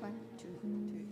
One, two, three.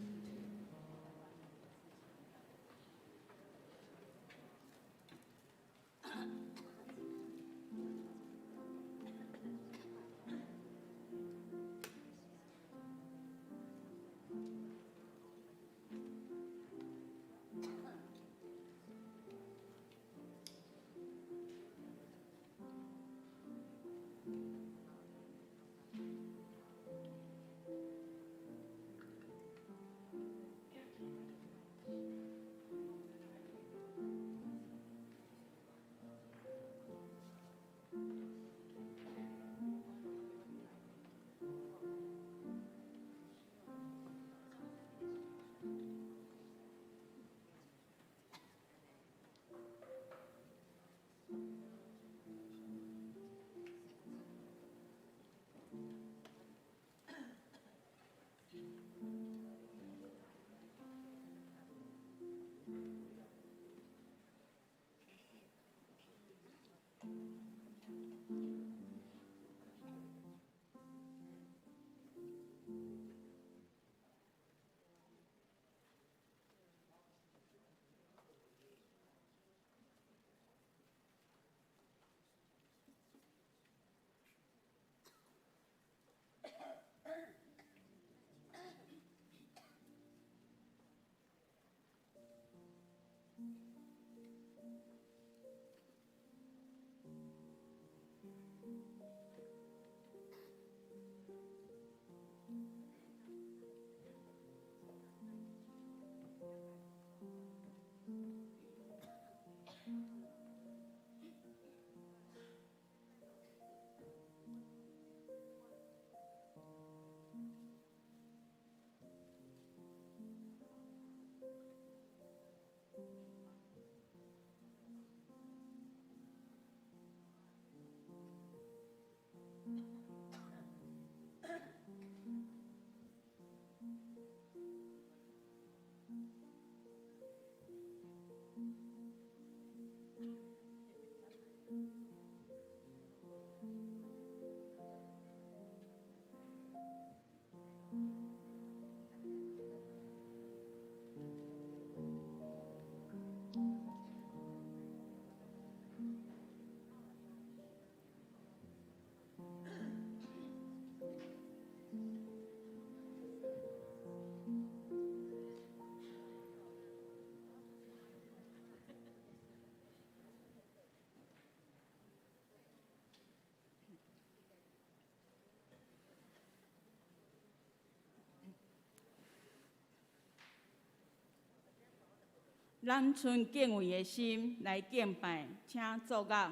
咱存敬畏的心來敬拜，請坐樂。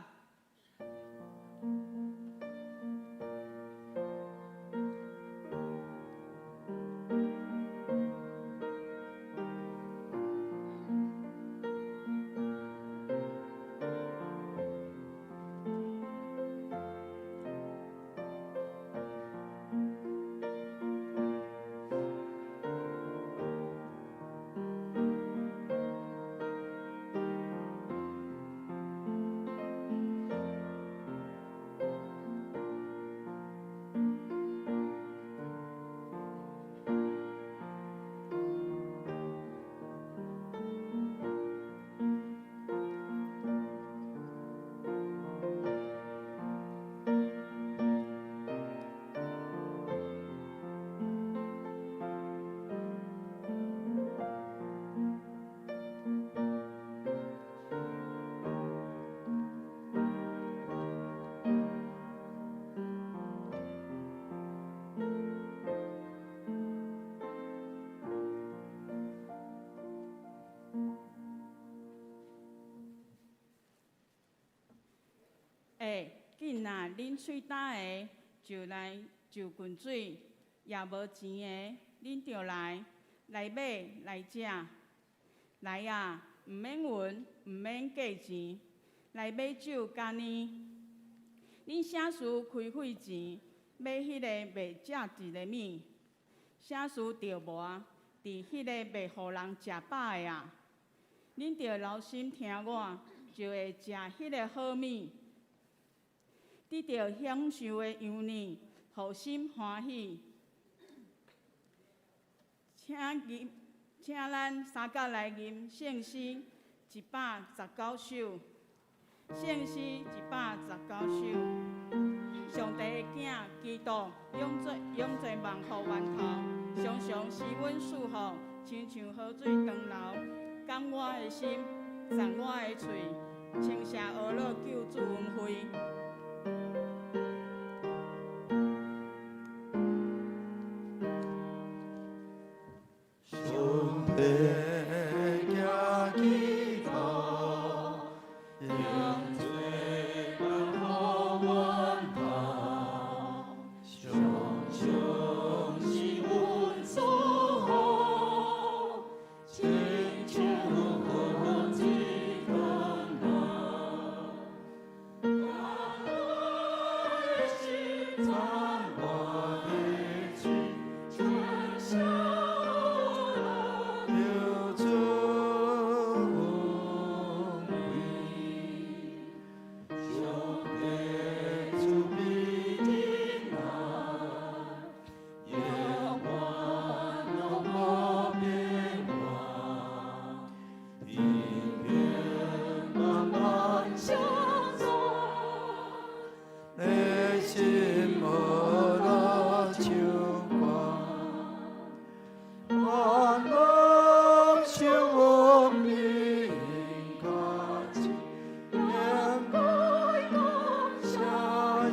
欸，緊啊！恁喙焦的就來就滾水，也無錢的，恁就來來買來食。來啊，毋免銀，毋免價錢，來買酒干奶。恁啥事開費錢，買彼个袂食一个物？啥事著無佇彼个袂予人食飽的啊？恁著留心聽我，就會食彼个好物，得著享受的羊奶，予心歡喜。請吟，請咱三甲來吟聖詩119首，聖詩119首。上帝的囝基督永在永在萬福源頭，常常使阮賜福，親像河水長流，感我的心，讚我的喙，稱謝阿樂救主恩惠。上帝的囝基督，永做萬福源頭，常常是阮賜福，親像河水長流，感我的心，讚我的喙，稱謝阿樂救主恩惠，上帝慈悲仁愛，永遠攏無變換，平平安安相傳，熱心阿樂唱歌，萬樂相明加持，應該感謝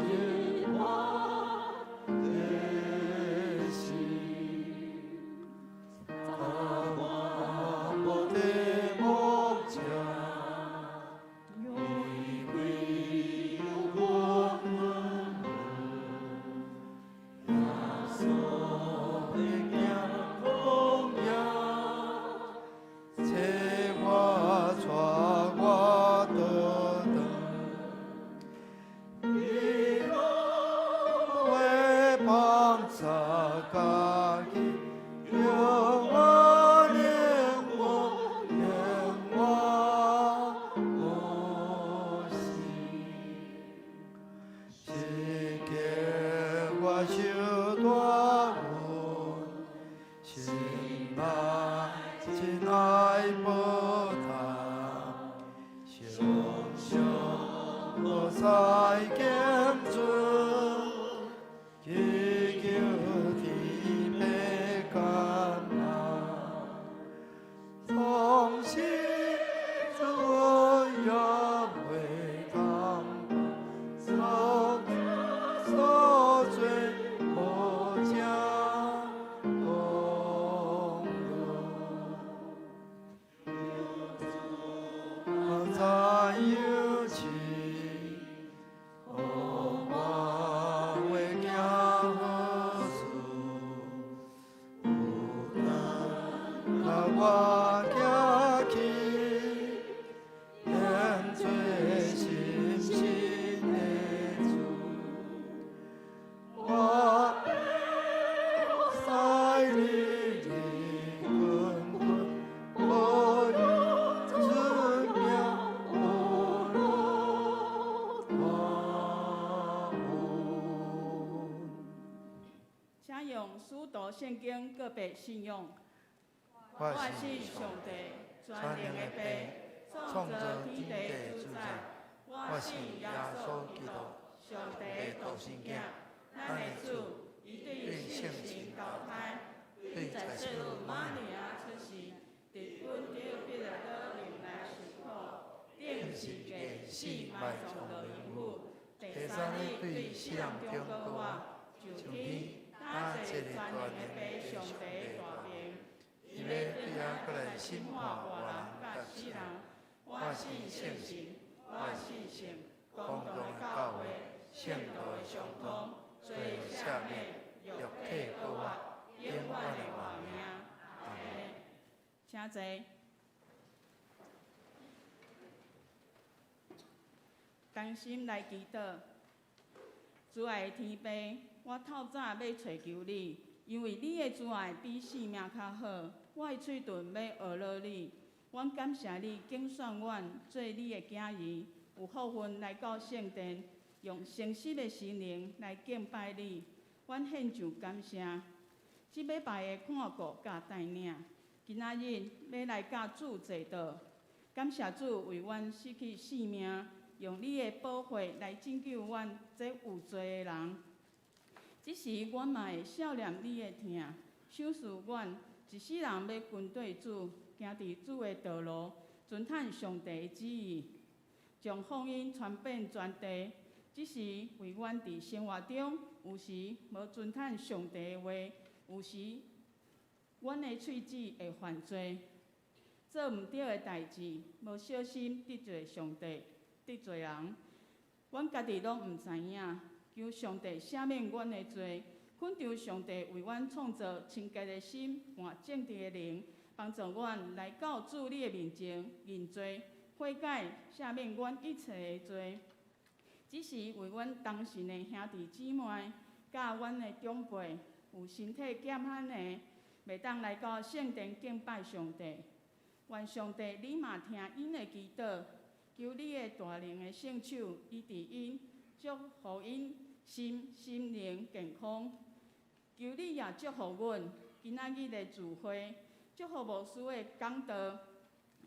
耶和華的心，讚萬寶的牧者，玫瑰有阮溫和，耶穌的囝公義，切我帶我倒轉，伊攏會幫助家己，永遠永遠永無死。是叫我受大恩，心內真愛報答，常常無在敬主，祈求天父感恩，從此主也袂通所所做何者功勞？在有情，予我會行好事，有當甲我行去，變做信心的主。我在你的滾滾，保佑主名阿樂大恩。請用使徒聖經告白信仰。我我信信上帝，全全能能的的父，父，創創造造天天地地主宰主宰。我我信信耶耶穌穌基督基督，上帝的獨生囝，咱的主，伊對聖神投胎，對在在聖母聖母瑪利亞出世，佇本丟彼拉多忍耐受苦，釘十字架死埋葬落陰府，第第三日三日對死對死人人中中復活復活，上上天天，搭搭坐坐全能全的能的父上上帝帝大大能，伊欲對遐閣來審判活人佮死人。我我信信聖聖神，我信聖公公同同的的教會教會，聖聖徒徒的相的相通通，罪罪赦赦免免，肉肉體體復活復活，永永遠遠的活的活命。命。阿們。請坐。同心來祈禱，慈愛的天父，我透早欲揣求你，因為你的慈愛比性命較好。我的喙唇欲呵咾你，阮感謝你揀選阮做你的囝兒，有福分來到聖殿，用誠實的心靈來敬拜你。阮獻上感謝。這禮拜的看顧佮帶領，今仔日欲來佮主坐桌，感謝主為阮失去性命，用你的寶血來拯救阮這有罪的人。這時，阮嘛會數念你的疼，賞賜阮一世人欲跟綴主，行佇主的道路，遵趁上帝的旨意，將福音傳遍全地。只是為阮佇生活中有時無遵趁上帝的話，有時阮的喙舌會犯罪，做毋著的代誌，無小心得罪上帝、得罪人，阮家己攏毋知影。求上帝赦免阮的罪，懇求上帝為阮創造清潔的心，換正直的靈，幫助阮來到主你的面前認罪、悔改，赦免阮一切的罪。只是為阮同信的兄弟姊妹，佮阮的長輩有身體減罕的，袂當來到聖殿敬拜上帝。願上帝你嘛聽𪜶的祈禱，求你的大能的聖手醫治𪜶，祝福𪜶身心靈健康。求你也祝福阮今仔日的聚會，祝福牧師的講道，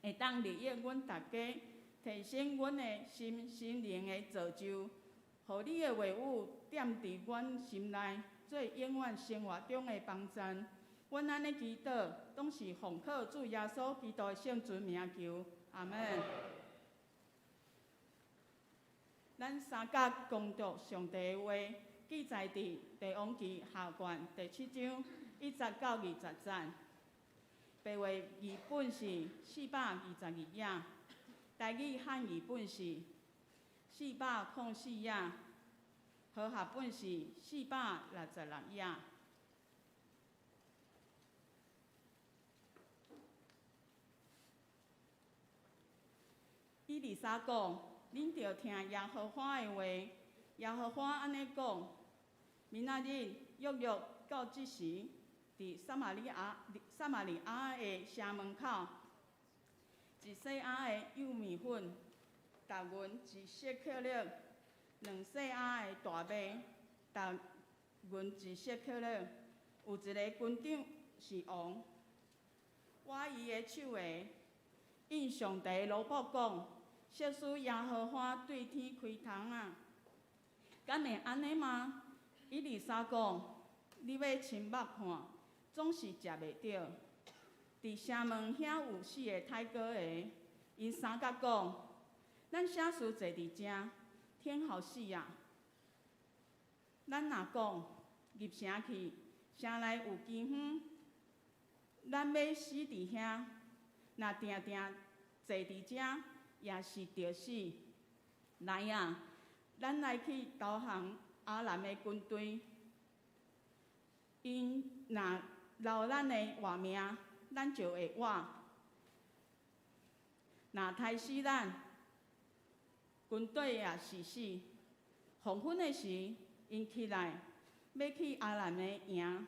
會當利益阮大家，提升阮的身心靈的造就，予你的話語踮佇阮心內，做永遠生活中的幫贊。阮按呢祈禱，攏是奉靠主耶穌基督的聖尊名求，阿門。咱三甲恭讀上帝的話，記載佇《列王紀下卷》第七章一節到二十節。白話譯本是422頁，台語漢譯本是404頁，和合本是466頁。以利沙講：恁著聽耶和華的話。耶和華按呢講：明仔日約約到這時，佇撒瑪利亞、撒瑪利亞的城門口，一細亞的幼麵粉，值銀一舍客勒；兩細亞的大麥，值銀一舍客勒。有一个軍長是王，倚伊的手的，應上帝的奴僕講，設使耶和華對天開窗仔，敢會按呢嗎？以利沙講，你欲親目看，總是食袂著。佇城門遐有四个太哥的，𪜶三甲講，咱啥事坐佇遮，天候死啊！咱若講入城去，城內有饑荒，咱欲死佇遐。若定定坐佇遮，也是著死。來啊，咱來去投降亞蘭的軍隊。𪜶若留咱的活命，咱就會活；若刣死咱，軍隊也是死。黃昏的時，𪜶起來，欲去亞蘭的營，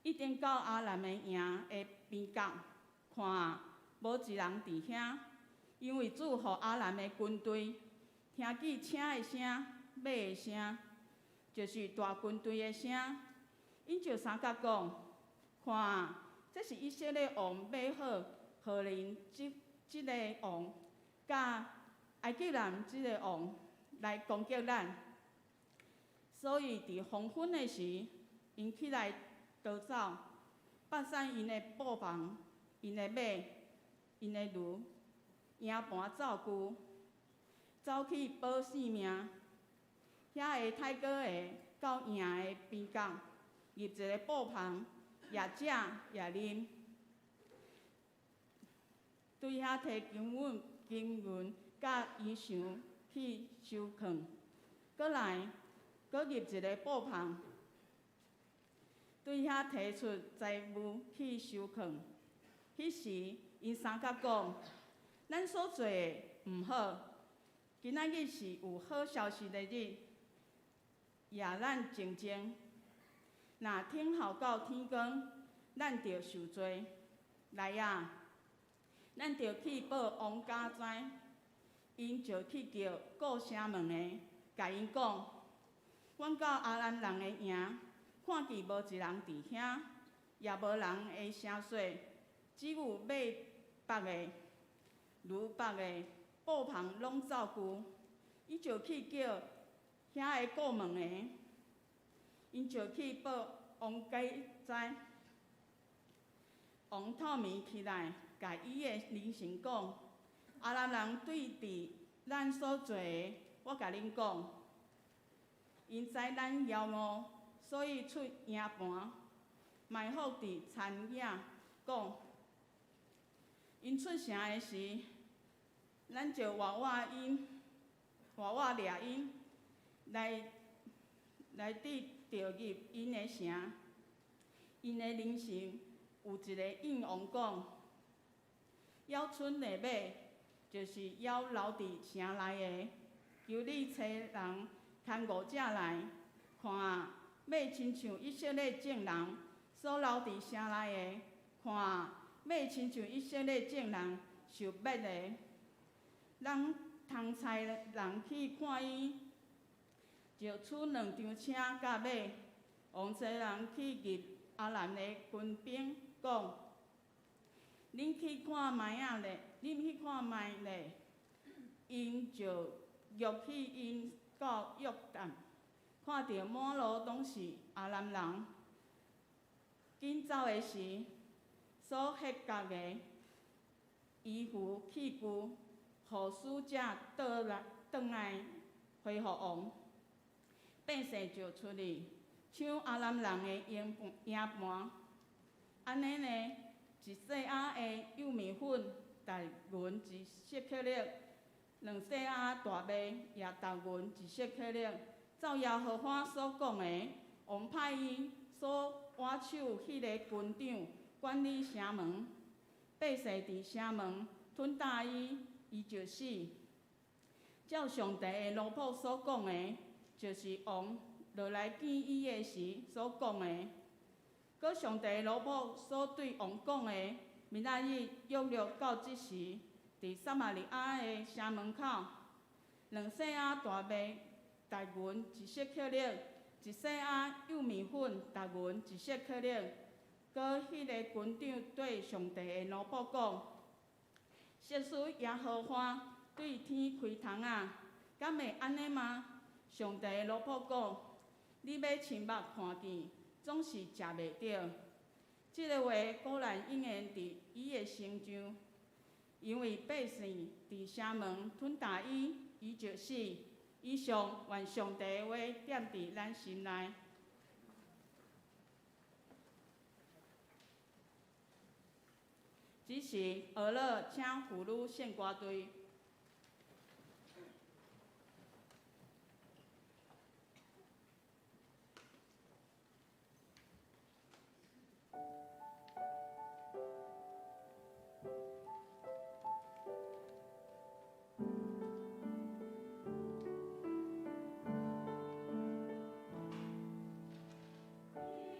已經到亞蘭的營的邊角，看無一人佇遐，因為主予亞蘭的軍隊聽見車的聲、馬的聲，就是大軍隊的聲。𪜶就相佮講：看，這是以色列王馬好何林這這个王，佮埃及人這个王來攻擊咱。所以佇黃昏的時，𪜶起來逃走，放散𪜶的布棚、𪜶的馬、𪜶的驢，營盤灶具，走去保性命。遐个太哥的到營的邊角，入一个布棚，也食也啉，對遐提金銀、金銀佮衣裳去收囥，閣來閣入一个布棚，對遐提出財物去收囥。彼時，𪜶相佮講：咱所做的毋好，今仔日是有好消息的日。夜咱靜靜。若等候到天光，咱就受罪。來啊，咱著去報王家知。𪜶就去叫顧城門的，共𪜶講：阮到亞蘭人的營，看見無一人佇遐，也無人的聲說，只有馬縛的、驢縛的，布篷攏走舊。伊就去叫遐个顧門的，𪜶就去報王家知。王透暝起來，共伊的人臣講：亞蘭人對佇咱所做的，我共恁講，𪜶知咱枵餓，所以出營盤，埋伏佇田野，講𪜶出城的時，咱就活活𪜶，活活掠𪜶，來來得著入𪜶的城。𪜶的人臣有一个應王講，猶賰的馬，就是猶留佇城內的，求你差人牽五隻來，看啊，馬親像以色列眾人所留佇城內的，看啊，馬親像以色列眾人受滅的。咱通差人去看伊，就取兩張車佮馬，王差人去入亞蘭的軍兵，講：恁去看覓仔咧，恁去看覓咧。𪜶就躍去𪜶到約旦，看著滿路攏是亞蘭人。緊走的時，所歇角的衣服器具，予使者倒來轉來回覆王。百姓就出去搶亞蘭人的營盤營盤。按呢呢，一細仔的幼麵粉，值銀一舍客勒；兩細仔大麥也值銀一舍客勒。照耶和華所講的，王派伊所倚手彼个軍長管理城門。百姓佇城門吞打伊，伊就死。照上帝的奴僕所講的，就是王落來見伊的時所講的。閣上帝的奴僕所對王講的，明仔日約略到這時，佇撒瑪利亞的城門口，兩細仔大麥值銀一舍客勒，一細仔幼麵粉值銀一舍客勒。閣彼个軍長對上帝的奴僕講：設使耶和華對天開窗仔，敢會按呢嗎？上帝的奴僕講：你欲親目看見，總是食袂著。這个話果然應驗佇伊的身上，因為百姓佇城門吞打伊，伊就死。以上願上帝的話踮佇咱心內。這時，俄勒請婦女聖歌隊。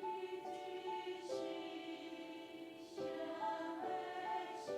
伊只是啥个心，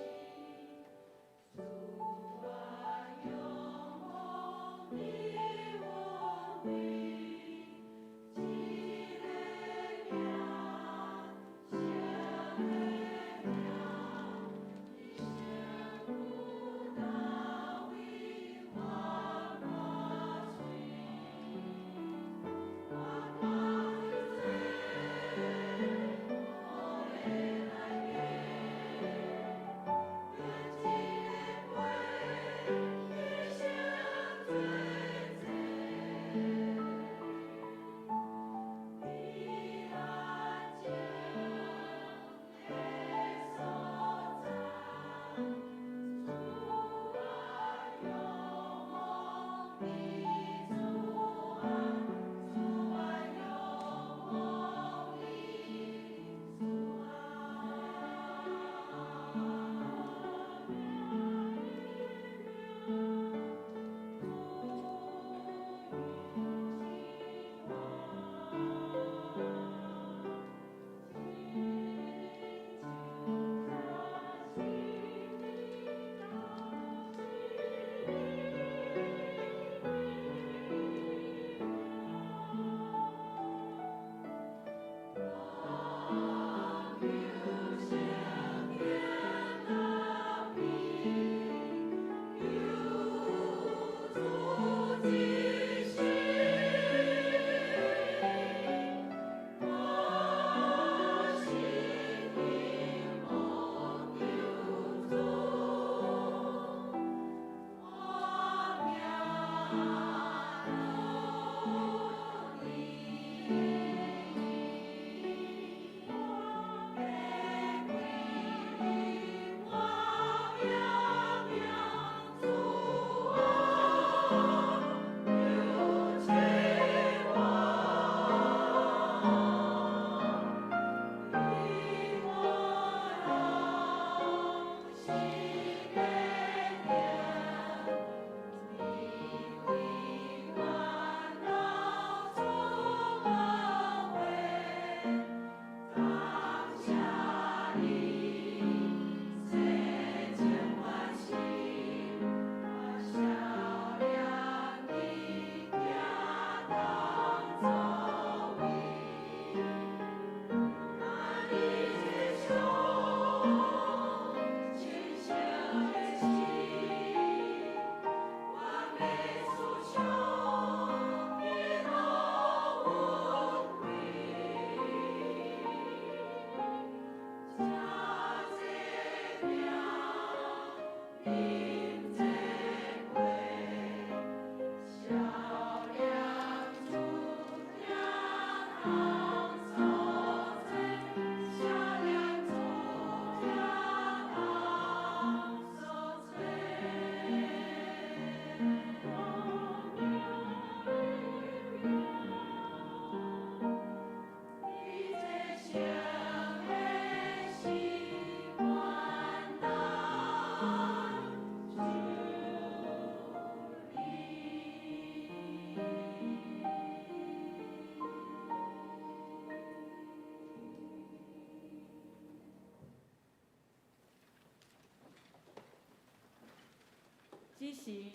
時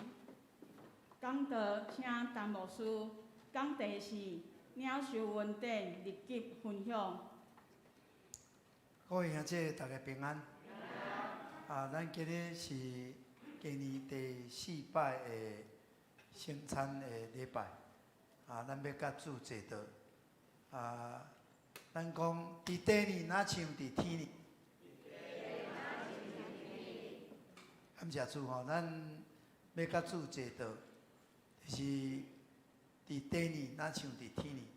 講道，請陳牧師講題是領受恩典，立即分享。各位兄弟，大家平安。啊，咱今日是今年第四擺的聖餐的禮拜。啊，咱欲佮主齊桌。啊，咱講佇地呢，若像佇天呢。感謝主吼，咱欲佮主齊桌，就是佇地呢，若像佇天呢。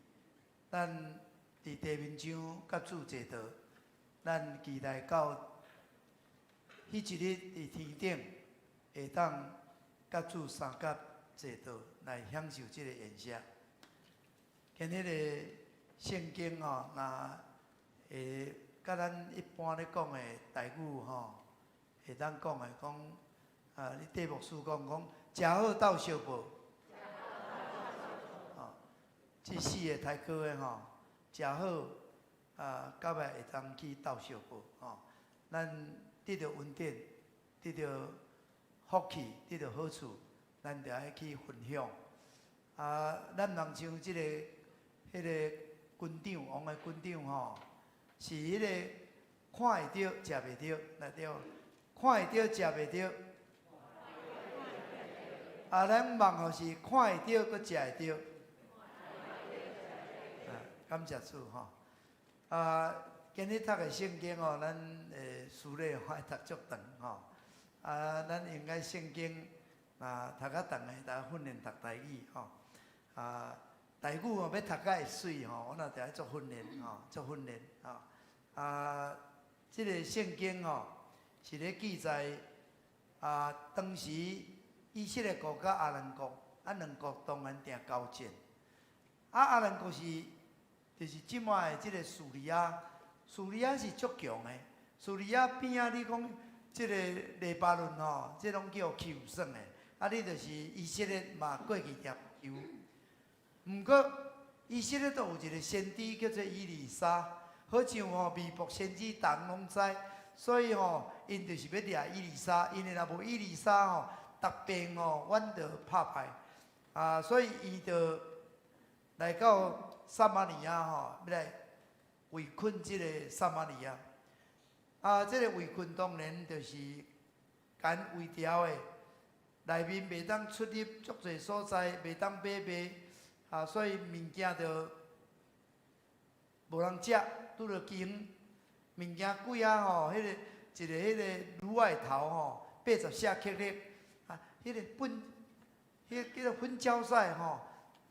咱佇地面上佮主齊桌，咱期待到彼一日佇天頂會當佮主相佮齊桌來享受這个宴席。今日的聖經吼，若會佮咱一般咧講的台語吼，會當講的講，啊，你綴牧師講講，食好鬥相報。吼，這四个台語的吼，食好啊，到尾會當去鬥相報吼。咱得著恩典，得著福氣，得著好處，咱著愛去分享。啊，咱毋通像這个、彼个軍長，王的軍長吼，是彼个看會著，食袂著，來對，看會著，食袂著。啊，咱望予是看會著，閣食會著。啊，感謝主吼。啊，今日讀的聖經吼，咱的書咧愛讀足長吼。啊，咱應該聖經啊讀較長的，當訓練讀台語吼。啊，台語吼欲讀較會媠吼，我若著愛做訓練吼，做訓練吼。啊，這个聖經吼是咧記載啊，當時以色列國佮亞蘭國，啊兩國當然定交戰。啊，亞蘭國是就是這擺的這个敘利亞，敘利亞是足強的。敘利亞邊仔你講這个黎巴嫩吼，這攏叫欺負耍的。啊，你就是以色列嘛過去定欺負。毋過以色列都有一个先知叫做以利沙，好像吼未卜先知逐人攏知，所以吼𪜶就是欲掠以利沙，因為若無以利沙吼，逐邊吼阮就拍敗。啊，所以伊就來到撒瑪利亞吼，欲來圍困這个撒瑪利亞。啊，這个圍困當然就是共圍牢的，內面袂當出入，足濟所在袂當買賣，啊，所以物件就無人食，拄著飢荒，物件貴啊吼，彼个一个彼个乳仔的頭吼，80舍克勒，啊，彼个粉，彼个叫做粉鳥屎吼，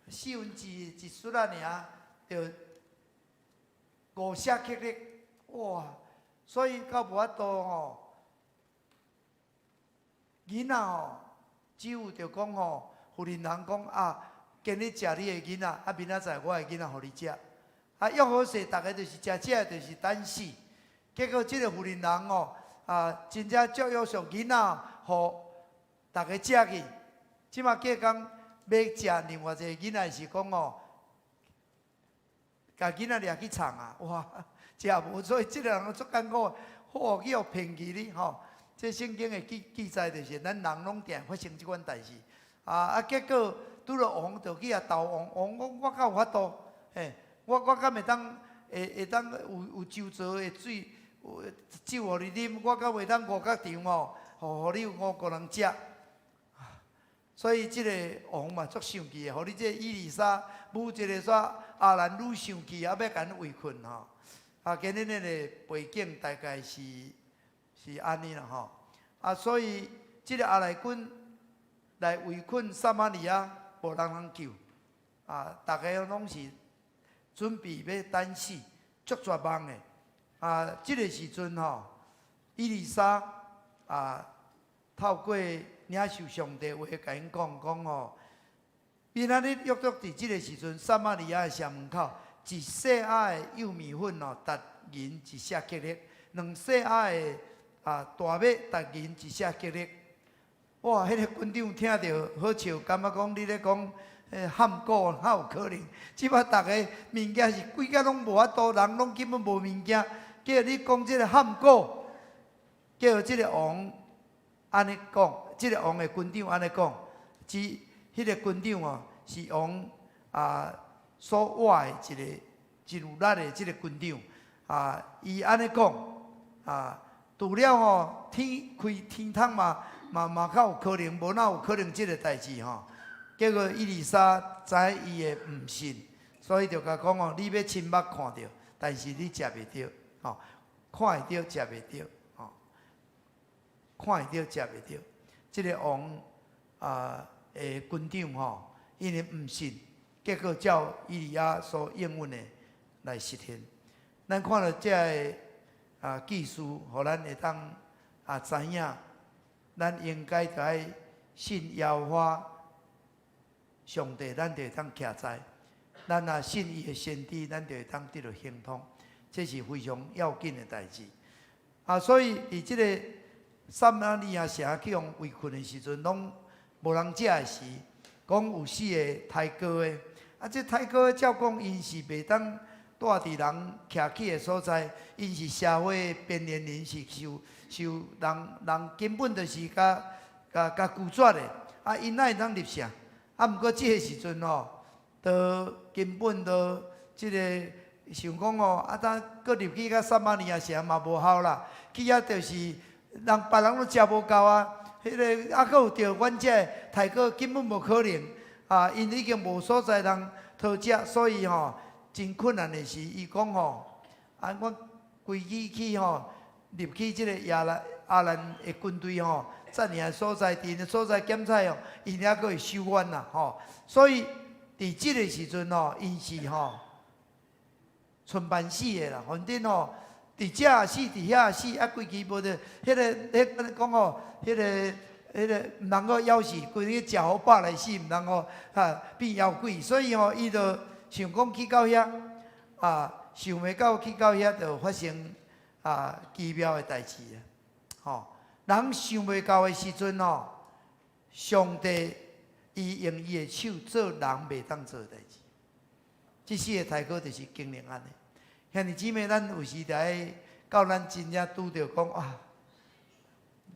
四分之一匙仔爾，就5舍克勒，哇！所以到無法度吼，囡仔吼，只有著講吼，婦人人講啊，今日食你的囡仔，啊明仔載我的囡仔予你食。啊，約好勢，逐个就是食食的，就是等死。結果這个婦人人吼，啊，真正足約束囡仔，予逐个食去。這馬隔工欲食另外一個囡仔是講吼，共囡仔掠去藏啊，哇！食無，所以這个人足艱苦，嚯，去予騙去哩吼。這聖經的記記載就是，咱人攏定發生這款代誌。啊啊，結果拄著王就去共投王，王講我敢有法度？嘿，我敢會當會當有周槽的水，有酒予你啉？我敢會當五角場吼，予你有五個人食？所以這个王嘛足生氣的，予你這个以利沙舞一个煞亞蘭女生氣，啊欲共𪜶圍困吼。啊，今日咱的背景大概是按呢啦吼。啊，所以這个亞蘭軍來圍困撒瑪利亞，無人通救。啊，逐个攏是準備欲等死，足絕望的。啊，這个時陣吼，以利沙啊，透過領受上帝話，共𪜶講講吼，明仔日約莫佇這个時陣，撒瑪利亞的城門口，一細仔的幼麵粉吼，值銀一舍克勒；兩細仔的啊大麥值銀一舍克勒。哇！彼个軍長聽著好笑，感覺講你咧講喊古哪有可能？這擺逐个物件是規個攏無法度，人攏根本無物件。叫你講這个喊古，叫這个王按呢講，這个王的軍長按呢講，這彼个軍長哦是王啊所倚的一个真有力的這个軍長啊，伊按呢講啊，除了吼天開天窗嘛嘛嘛較有可能，無哪有可能這个代誌吼。結果以利沙知伊的毋信，所以就共講哦，你欲親目看著，但是你食袂著，吼，看會著食袂著，吼，看會著食袂著。這个王啊的軍長吼，因為毋信，結果照以利亞所應允的來實現。咱看著這个啊記事，予咱會當啊知影，咱應該著愛信耶和華上帝，咱就會當徛在；咱若信伊的先知，咱就會當得著亨通。這是非常要緊的代誌。啊，所以佇這个撒瑪利亞城去予圍困的時陣，攏無人食的時，講有四个刣羔的。啊，這刣羔的照講，𪜶是袂當蹛佇人徛起的所在，𪜶是社會邊緣人，是受受人人根本就是共共共拒絕的。啊，𪜶哪會當入城？啊，毋過這个時陣吼，都根本都這个想講吼，啊，當閣入去到撒瑪利亞城嘛無效啦，去遐就是人別人攏食無夠啊。彼个啊，閣有著阮這个刣羔根本無可能啊，𪜶已經無所在通討食，所以吼真困難的是，伊講吼，啊，阮規矩去吼入去這个亞蘭亞蘭的軍隊吼佔領的所在，佇𪜶的所在檢採哦，𪜶猶閣會收阮啦吼。所以佇這个時陣吼，𪜶是吼賰辦死的啦，反正吼佇遮也死，佇遐也死，啊，規矩無著，彼个彼个講吼，彼个彼个毋通閣枵死，規个食予飽來死，毋通予哈變枵鬼，所以吼，伊就想講去到遐，啊，想袂到去到遐就發生啊奇妙的代誌啊，吼，人想袂到的時陣吼，上帝伊用伊的手做人袂當做的代誌。這四个刣羔就是經歷按呢。兄弟姊妹，咱有時著愛到咱真正拄著講啊，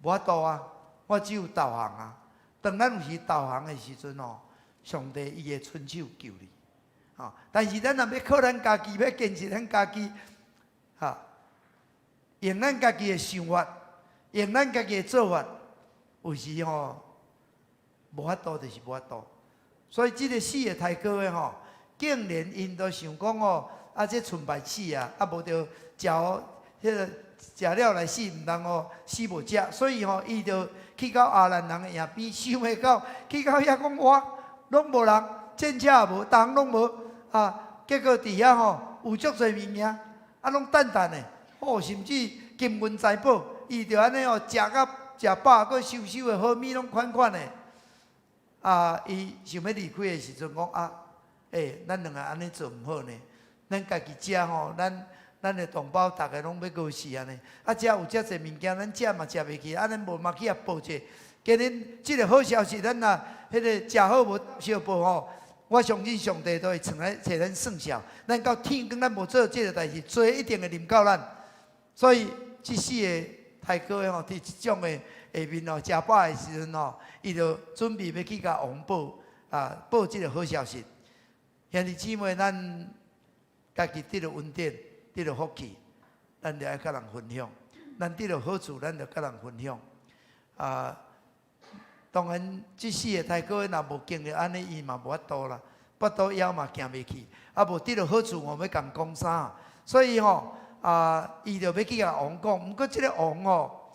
無法度啊，我只有投降啊。當咱有時投降的時陣吼，上帝伊會伸手救你。吼，但是咱若欲靠咱家己，欲堅持咱家己，哈，用咱家己的想法，用咱家己的做法，有時吼無法度就是無法度。所以這个四个刣羔的吼，竟然𪜶都想講吼，啊，這賰敗死啊，啊無就食予彼个食了來死，毋通予死無食，所以吼，伊就去到亞蘭人的營邊，想袂到去到遐講哇，攏無人，戰車也無，逐項攏無，啊，結果佇遐吼有足濟物件，啊，攏等等的，哦，甚至金銀財寶，伊就按呢哦，食甲食飽，閣收收的好物攏款款的，啊，伊想欲離開的時陣講啊，欸，咱兩个按呢做毋好呢，咱家己食吼，咱咱的同胞逐个攏欲餓死按呢，啊，遮有遮濟物件，咱食嘛食袂去，啊，咱無嘛去遐報者。今日這个好消息，咱若彼个食好無相報吼，我相信上帝都會揣來揣咱算數。咱到天光，咱無做這个代誌，災一定會臨到咱。所以這四个刣羔的吼，佇這種的下面吼，食飽的時陣吼，伊就準備欲去共王報啊，報這个好消息。兄弟姊妹，咱家己得著恩典，得著福氣，咱就愛佮人分享。咱得著好處，咱就佮人分享。啊，當然，這四个刣羔若無經歷按呢，伊嘛無法度啦，腹肚枵嘛行袂去，啊，無得著好處，我欲共講啥？所以吼，啊，伊就欲去共王講。毋過這个王吼，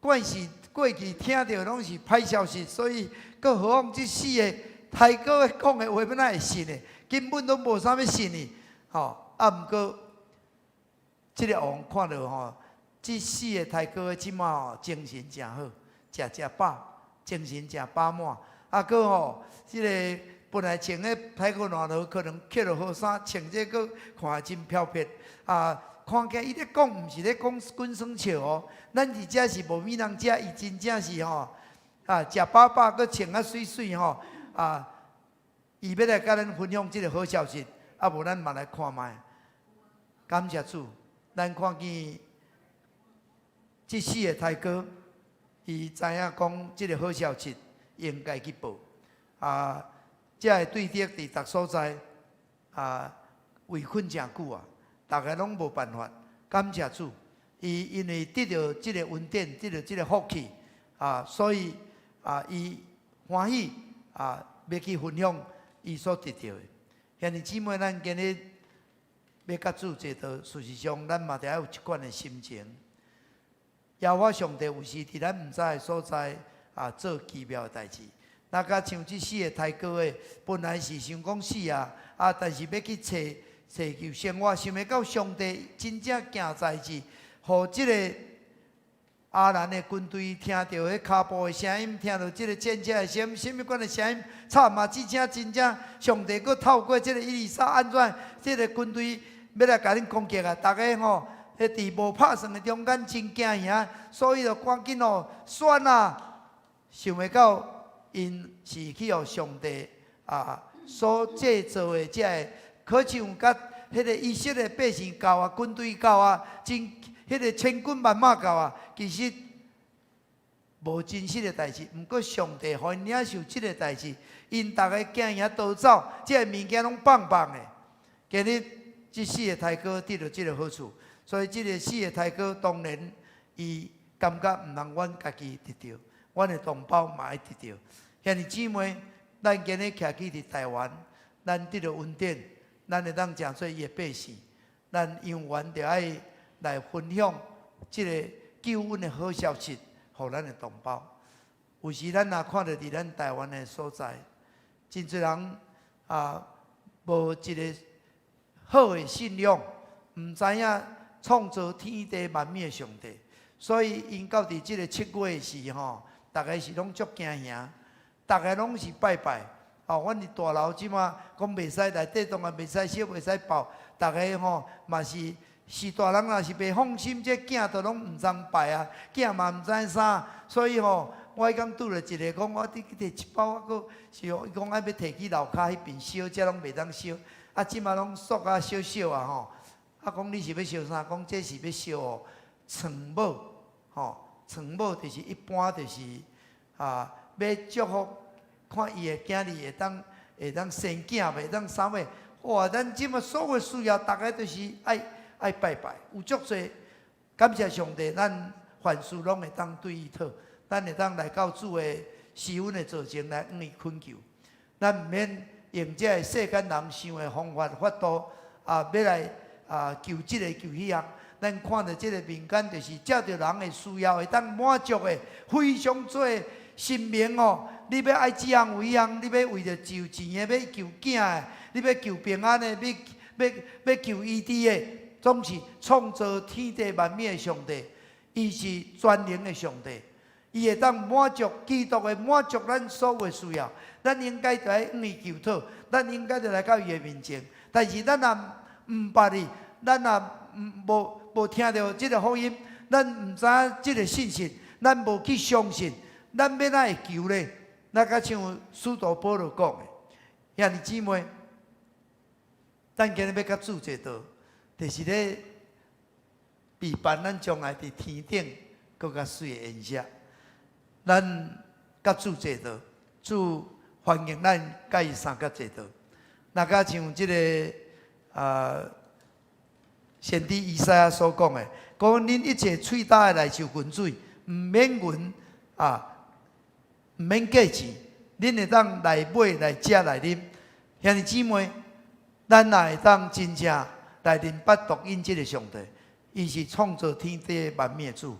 慣是過去聽著攏是歹消息，所以閣何況這四个刣羔講的話，欲哪會信呢？根本都無啥物信伊，吼。啊，毋過這个王看著吼，這四个刣羔這馬吼精神誠好，食食飽，精神誠飽滿。啊，閣吼，這个本來穿的刣羔爛袍，可能捡著好衫，穿這閣看真飄撇。啊，看起來伊咧講，毋是咧講滾耍笑哦。咱佇遮是無物通食，伊真正是吼，啊，食飽飽，閣穿啊媠媠吼，啊，伊欲來共咱分享這个好消息，啊，無咱嘛來看覓。感謝主，咱看見這四个刣羔，伊知影講這个好消息應該去報。啊，遮个對敵佇逐所在啊，圍困誠久啊，逐个攏無辦法。感謝主，伊因為得著這个恩典，得著這个福氣啊，所以啊，伊歡喜啊，欲去分享伊所得著的。兄弟姊妹，咱今日欲佮主齊道，事實上，咱嘛著愛有這款的心情。耶和華上帝有時佇咱毋知的所在啊，做奇妙的代誌。若佮像這四个刣哥的，本來是想講死啊，啊，但是欲去揣揣求生活，想袂到上帝真正行代誌，予這个亞蘭的軍隊聽著彼跤步的聲音，聽著這个戰車的聲音，啥物款的聲音，吵嘛這聲真正上帝閣透過這个以利沙按怎，這个軍隊欲來共恁攻擊啊！逐家吼，彼佇無拍算的中間真驚嚇，所以就趕緊哦選啊！想袂到𪜶是去予上帝啊所製造的這个，可像佮彼个以色列百姓到啊，軍隊到啊，真彼个千軍萬馬到啊，其實無真實的代誌。毋過上帝予𪜶領受這个代誌，𪜶逐家驚嚇逃走，這个物件攏放放的。今日這四个刣哥得著這个好處。所以，這个四个刣哥當然，伊感覺毋通阮家己得著，阮的同胞嘛愛得著。兄弟姊妹，咱今日徛起佇台灣，咱得著恩典，咱會當成做伊的百姓，咱永遠著愛來分享這个救恩的好消息，予咱的同胞。有時咱若看著佇咱台灣的所在，真濟人啊，無一个好的信仰，毋知影創造天地萬物的上帝，所以𪜶到佇這个7月時吼，逐家是攏足驚嚇，逐家攏是拜拜。哦，阮佇大樓這馬講袂使內底當然袂使燒，袂使爆，逐家吼嘛是是大人若是袂放心，這囝都攏毋通拜啊，囝嘛毋知啥，所以吼，我彼工拄著一个講，我去提一包，我閣是哦，伊講愛欲提去樓跤彼邊燒，這攏袂當燒，啊，這馬攏塑啊小小啊吼。啊，講你是欲燒啥？講這是欲燒哦，床母，吼，床母就是一般就是啊，欲祝福，看伊的囝兒會當生囝袂當啥物？哇！咱這馬所有需要，逐家都是愛拜拜，有足濟。感謝上帝，咱凡事攏會當對伊討，咱會當來到主的施恩的座前來向伊懇求。咱毋免用這个世間人想的方法法度啊，欲來啊，求這个求彼項，咱看著這个民間就是照著人的需要會當滿足的，非常多神明哦。你欲愛這項有彼項，你欲為著求錢的，欲求囝的，你欲求平安的，欲求醫治的，總是創造天地萬物的上帝，伊是全能的上帝，伊會當滿足基督會滿足咱所有的需要。咱應該著愛向伊求討，咱應該著來到伊的面前。但是咱若毋捌伊，咱若無聽著這个福音，咱毋知影這个信息，咱無去相信，咱欲按怎會求咧？那較像使徒保羅講的，兄弟姊妹，咱今日欲佮主齊道，就是咧備辦咱將來佇天頂閣較媠的筵席。咱佮主齊道，主歡迎咱佮伊相佮齊道。若較像這个啊，先知以賽亞所講的，講恁一切喙焦的來受滾水，毋免銀啊，毋免價錢，恁會當來買來食來啉。兄弟姊妹，咱若會當真正來認捌獨一這个上帝，伊是創造天地萬物的主，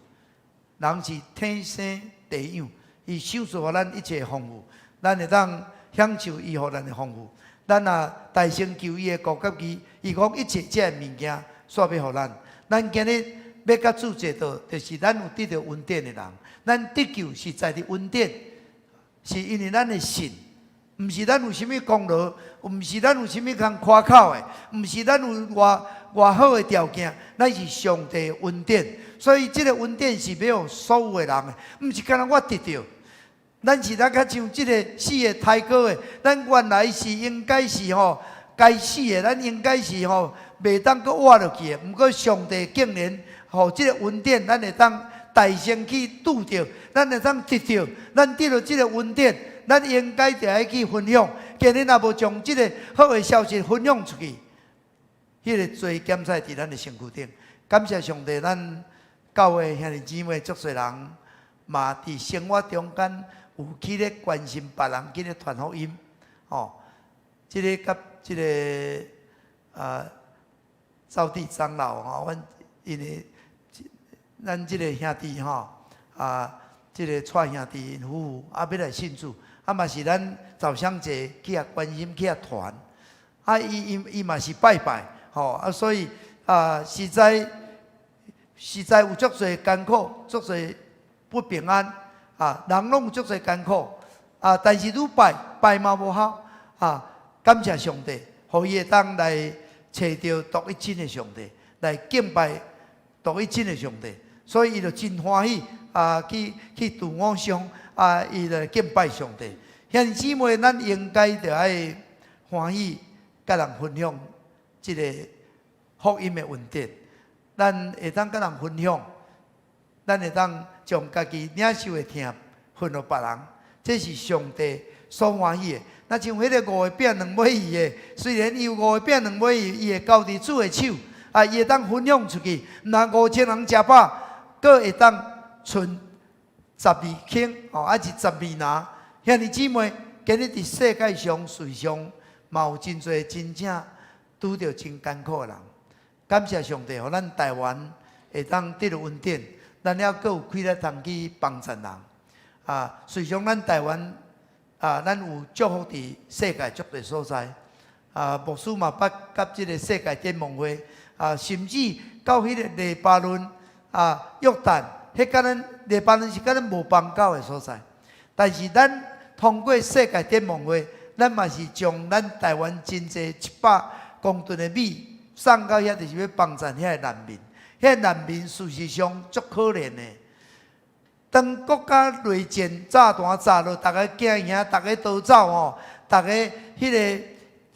人是天生地養，伊賞賜予咱一切豐富，咱會當享受伊予咱的豐富。咱若大聲求伊的國佮義，伊講一切這个物件，煞欲予咱。咱今日欲佮主齊道，就是咱有得著恩典的人。咱得救是在佇恩典，是因為咱的信，毋是咱有啥物功勞，毋是咱有啥物通誇口的，毋是咱有偌偌好的條件，咱是上帝的恩典。所以這个恩典是欲予所有的人的，毋是干焦我得著。咱是咱較像這个四个刣哥的，咱原來是應該是吼該死的，咱應該是吼袂當閣活落去的。毋過上帝竟然予這个恩典，咱會當大聲去拄著，咱會當得著，咱得著這个恩典，咱應該著愛去分享。今日若無將這个好的消息分享出去，彼个罪檢採佇咱的身軀頂。感謝上帝，咱教會兄弟姊妹足濟人，嘛佇生活中間有去咧關心別人，去咧傳福音，吼。這个佮這个啊，趙地長老吼，阮𪜶的咱這个兄弟吼，啊，這个蔡兄弟𪜶夫婦啊，欲來信主，啊嘛是咱趙香姐去遐關心去遐傳，啊，伊伊伊嘛是拜拜，吼啊，所以啊，實在實在有足濟艱苦，足濟不平安，啊，人攏有足濟艱苦，啊，但是愈拜拜嘛無效，啊，感謝上帝，予伊會當來揣著獨一真的上帝，來敬拜獨一真的上帝，所以伊就真歡喜啊！去去度偶像啊，伊來敬拜上帝。兄弟姊妹，咱應該著愛歡喜，佮人分享這個福音的恩典。咱會當佮人分享，咱會當將家己領受的疼分予別人，這是上帝所歡喜的。若像彼个五个餅兩尾魚的，雖然伊有五个餅兩尾魚，伊會交佇主的手，啊，伊會當分享出去，毋但5000人食飽，閣會當賰12筐，哦，抑是12籃。兄弟姊妹，今日佇世界上、世上，嘛有真濟真正拄著真艱苦的人。感謝上帝，予咱台灣會當得著恩典，咱猶閣有氣力通去幫助人。啊，事實上咱台灣啊，咱有祝福佇世界足濟所在。啊，牧師嘛捌佮這个世界展望會啊，甚至到彼个黎巴嫩啊、約旦，彼佮咱黎巴嫩是佮咱無邦交的所在。但是咱通過世界展望會，咱嘛是將咱台灣真濟100公噸的米送到遐，就是欲幫助遐个難民。遐難民事實上足可憐的。當國家內戰炸彈炸落，逐个驚嚇，逐个逃走吼，逐个彼个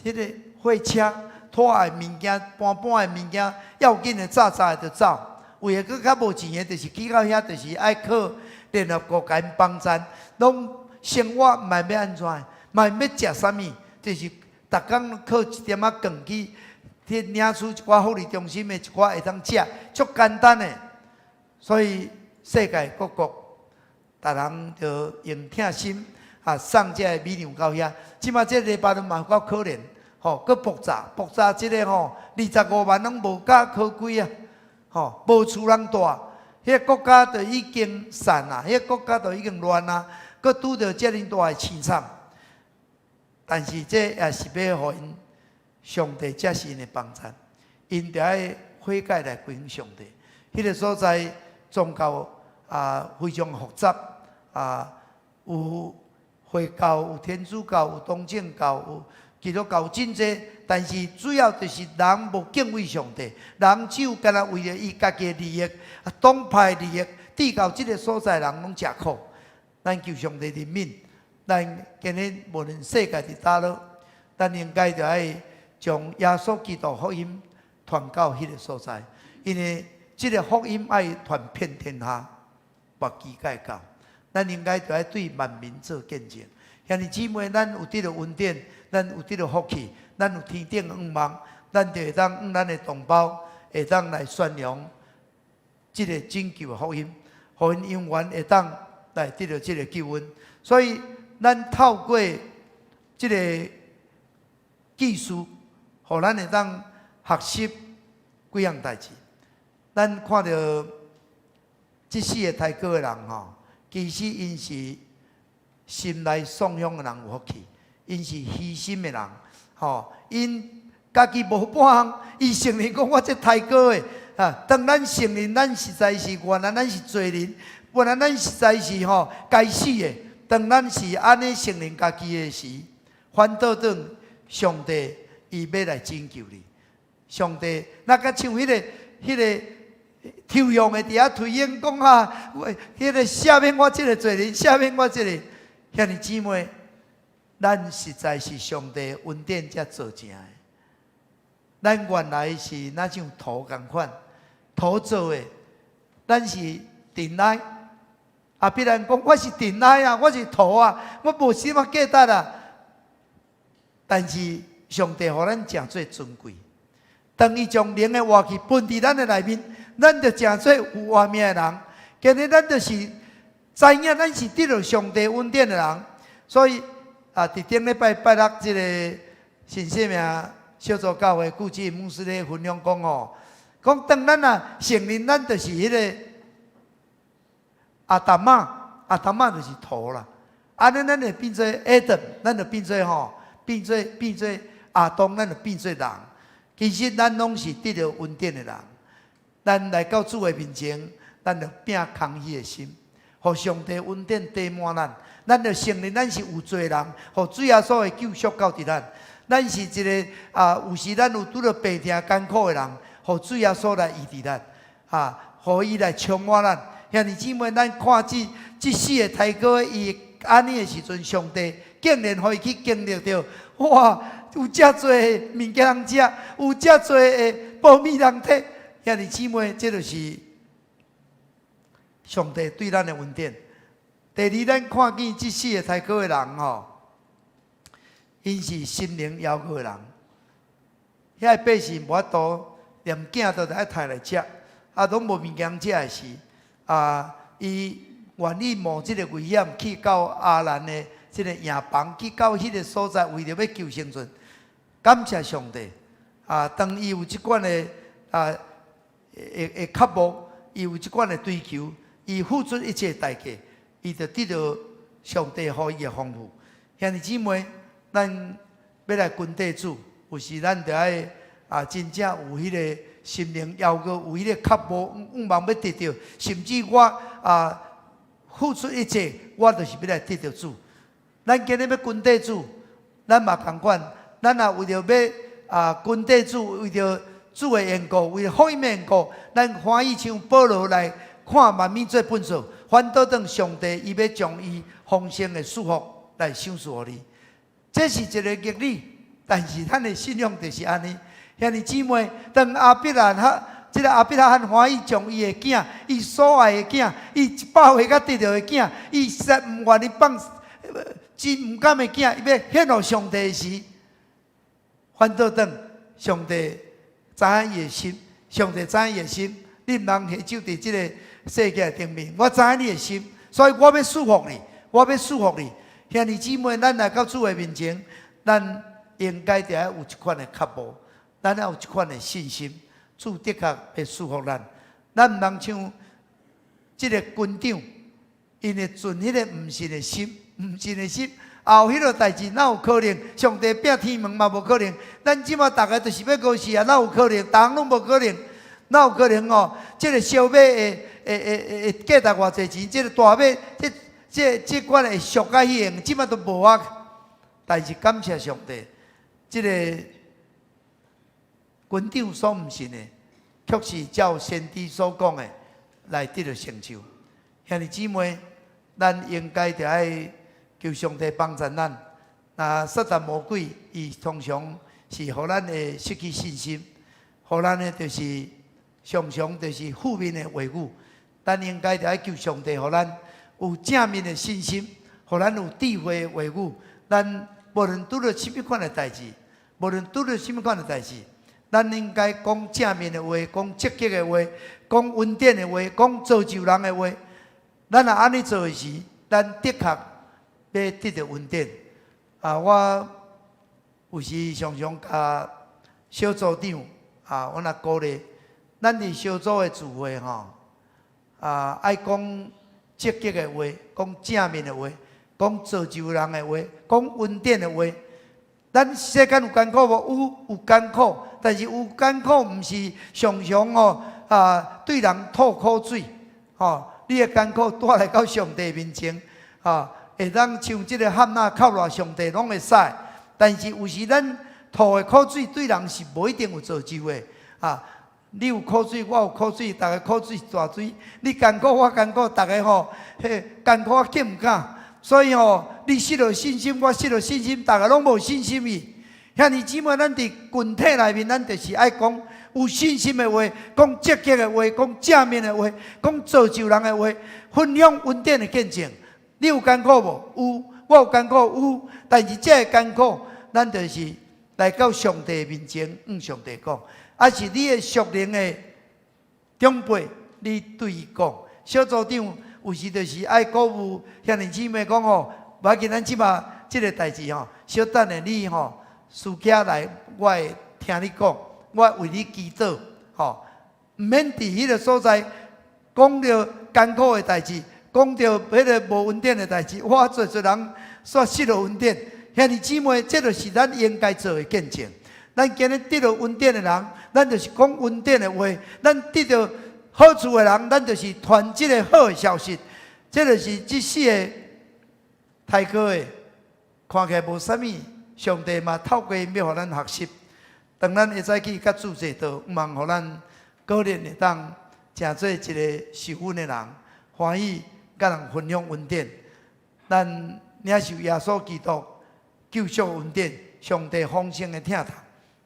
彼个貨車拖的物件、搬搬的物件，要緊的紮紮的就走。為的閣較無錢的，就是去到遐，就是愛靠聯合國共𪜶幫贊，攏生活毋知欲按怎，嘛欲食啥物，就是逐工靠一點仔扛去去領取一寡福利中心的一寡會當食，足簡單的。所以世界各國，逐人就用疼心啊送這个米糧到遐。這馬這黎巴嫩嘛夠可憐，吼，閣爆炸，爆炸這个吼，25萬攏無家可歸啊，吼，無厝通蹛，彼个國家就已經散啊，彼个國家就已經亂啊，閣拄著遮爾大的淒慘。但是這也是欲予𪜶上帝才是𪜶的幫贊，𪜶著愛悔改來歸向上帝。彼个所在宗教啊非常複雜啊，有回教、有天主教、有東正教、有基督教，真濟。但是主要就是人無敬畏上帝，人只有干焦為著伊家己的利益、啊黨派利益，致到這个所在人攏誠苦。咱求上帝憐憫，咱今日無論世界佇佗落，咱應該著愛將耶穌基督福音傳到彼个所在，因為這个福音愛傳遍天下，跋機會到。咱應該著愛對萬民做見證。兄弟姊妹，咱有得著恩典，咱有得著福氣，咱有天頂向望，咱就會當向咱的同胞會當來宣揚這个拯救的福音，予𪜶永遠會當來得著這个救恩。所以，咱透過這个技術，予咱會當學習幾項代誌。咱看著這四个刣羔的人吼，其實𪜶是心內散鄉的人有福氣，𪜶是虛心的人，吼，𪜶家己無半項，伊承認講我這刣羔的啊。當咱承認咱實在是原來咱是罪人，原來咱實在是吼該死的。當咱是按呢承認家己的時，反倒轉上帝伊欲來拯救你。上帝，若佮像彼个抽象的佇遐推演講啊，彼个赦免我這个罪人，赦免我這个兄弟姊妹，咱實在是上帝恩典才造成的。咱原來是若像土仝款，土做的，咱是塵埃。亞伯蘭講，我是塵埃啊，我是土啊，我無啥物價值啊。但是上帝予咱誠做尊貴。當伊將靈的活氣噴佇咱的內面，咱就誠做有活命的人。今日咱就是知影，咱是得著上帝恩典的人。所以啊，佇頂禮拜拜六，這個新生命小組教會顧志牧師咧分享講吼，講當咱啊承認咱就是彼个亞當仔，亞當仔就是土啦。按呢，咱就變做 Adam，咱就變做吼，變做亞當，咱就變做人。其實咱攏是得著恩典的人。咱來到主的面前，咱就摒空虛的心，予上帝恩典填滿咱。咱就承認咱是有罪人，予主耶穌的救贖到佇咱。咱是一个啊，有時咱有拄著病痛艱苦的人，予主耶穌來醫治咱，啊，予伊來充滿咱。兄弟姊妹，咱看這四个刣哥伊按呢的時陣，上帝竟然予伊去經歷著，哇！有遮濟物件通食，有遮濟的寶物通提。兄弟姊妹，這就是上帝對咱的恩典。第二，咱看見這四个刣哥的人吼，𪜶是心靈枵餓的人。遐个百姓無法度，連囝都愛刣來食，啊，攏無物件食的時，啊，伊願意冒這個危險去到亞蘭的這個營房，去到彼個所在，為著欲求生存。感謝上帝！啊，當伊有這款的啊，會渴慕，伊有這款的追求，伊付出一切代價，伊就得著上帝予伊的豐富。兄弟姊妹，咱欲來跟綴主，有時咱著愛啊，真正有彼个心靈枵餓，有彼个渴慕，向望欲得著，甚至我啊付出一切，我就是欲來得著主。咱今日欲跟綴主，咱嘛仝款。咱若為著欲啊跟綴主，為著主的緣故，為著福音的緣故，咱歡喜像保羅來看萬物做糞掃，反倒當上帝伊欲將伊豐盛的祝福來賞賜予你。這是一個逆理，但是咱的信仰就是按呢。兄弟姊妹，當亞伯蘭哈，這个亞伯拉罕歡喜將伊的囝，伊所愛的囝，伊100歲才得著的囝，伊實在毋願意放，真毋甘的囝，伊欲獻予上帝時，反倒轉上帝知影伊的心，上帝知影伊的心，你毋通下手佇這個世界頂面。我知影你的心，所以我欲祝福你，我欲祝福你。兄弟姊妹，咱來到主的面前，咱應該著愛有這款的渴慕，咱愛有這款的信心，主的確會祝福咱。咱毋通像這个軍長，𪜶會存彼个毋信的心，毋信的心。後彼个代誌哪有可能？上帝拚天門嘛無可能。咱這馬逐个就是欲過世啊，哪有可能？逐項攏無可能，哪有可能哦？這个燒馬會會會會價值偌濟錢？這个大馬這這這款會俗甲彼樣，這馬都無啊。但是感謝上帝，這个軍長所毋信的，卻是照先知所講的來得著成就。兄弟姊妹，咱應該著愛求上帝幫助咱。那撒旦魔鬼，伊通常是予咱會失去信心，予咱呢就是常常就是負面的話語。咱應該著愛求上帝，予咱有正面的信心，予咱有智慧的話語。咱無論拄著啥物款的代誌，無論拄著啥物款的代誌，咱應該講正面的話，講積極的話，講恩典的話，講造就人的話。咱若按呢做的時，咱的確欲得著恩典。啊，我有時常常共小組長啊，我若鼓勵，咱佇小組的聚會吼，啊，愛講積極的話，講正面的話，講造就人的話，講恩典的話。咱世間有艱苦無？有艱苦，但是有艱苦毋是常常吼啊對人吐苦水，吼。你的艱苦帶來到上帝面前，啊，會當像這个漢娜哭賴上帝攏會使。但是有時咱吐的苦水對人是無一定有造就的，啊。你有苦水，我有苦水，逐个苦水一大堆。你艱苦，我艱苦，逐个吼，彼艱苦敢毋敢？所以吼，你失落信心，我失落信心，逐个攏無信心去。兄弟姊妹，咱佇群體內面，咱就是愛講有有信心的話，講積極的話，講正面的話，講造就人的話，分享恩典的見證。你有艱苦無？有，我有艱苦有。但是這个艱苦，咱就是來到上帝面前，向上帝講。抑是你的屬靈的長輩，你對伊講。小組長有時就是愛鼓舞兄弟姊妹講吼，無要緊，咱這馬這个代誌吼，小等下你吼私下來，我會聽你講，我為你祈禱，吼，毋免佇彼個所在講著艱苦的代誌，講著彼个無恩典的代誌，哇，濟濟人煞失落恩典。兄弟姊妹，這就是咱應該做的見證。咱今日得著恩典的人，咱就是講恩典的話；咱得著好處的人，咱就是傳這个好的消息。這就是這四个刣哥的，看起來無啥物，上帝嘛透過𪜶欲予咱學習。當咱會早起佮主坐道，毋通予咱個人會當成做一个受恩的人，歡喜佮人分享恩典。咱領受耶穌基督救贖恩典，上帝豐盛的疼痛，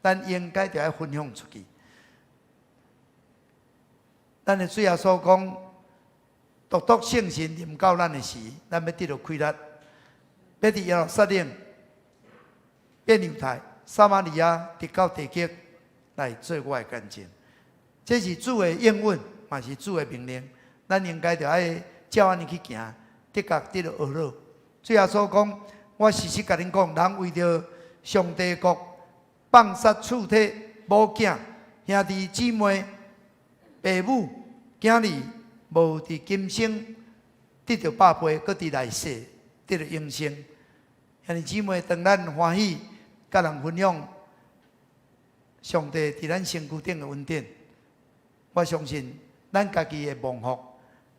咱應該著愛分享出去。咱的主耶穌講，獨獨聖神臨到咱的時，咱欲得著氣力，欲佇耶路撒冷、變猶太、撒瑪利亞，直到地極來做我的見證。這是主的應允，嘛是主的命令。咱應該著愛照按呢去行，的確得著呵咾。主耶穌講：我實實共恁講，人為著上帝國放殺厝體、某囝、兄弟姊妹、爸母、囝兒，無佇今生得著百倍，閣佇來世得著永生。兄弟姊妹，當咱歡喜佮人分享上帝佇咱身軀頂的恩典，我相信咱家己會蒙福，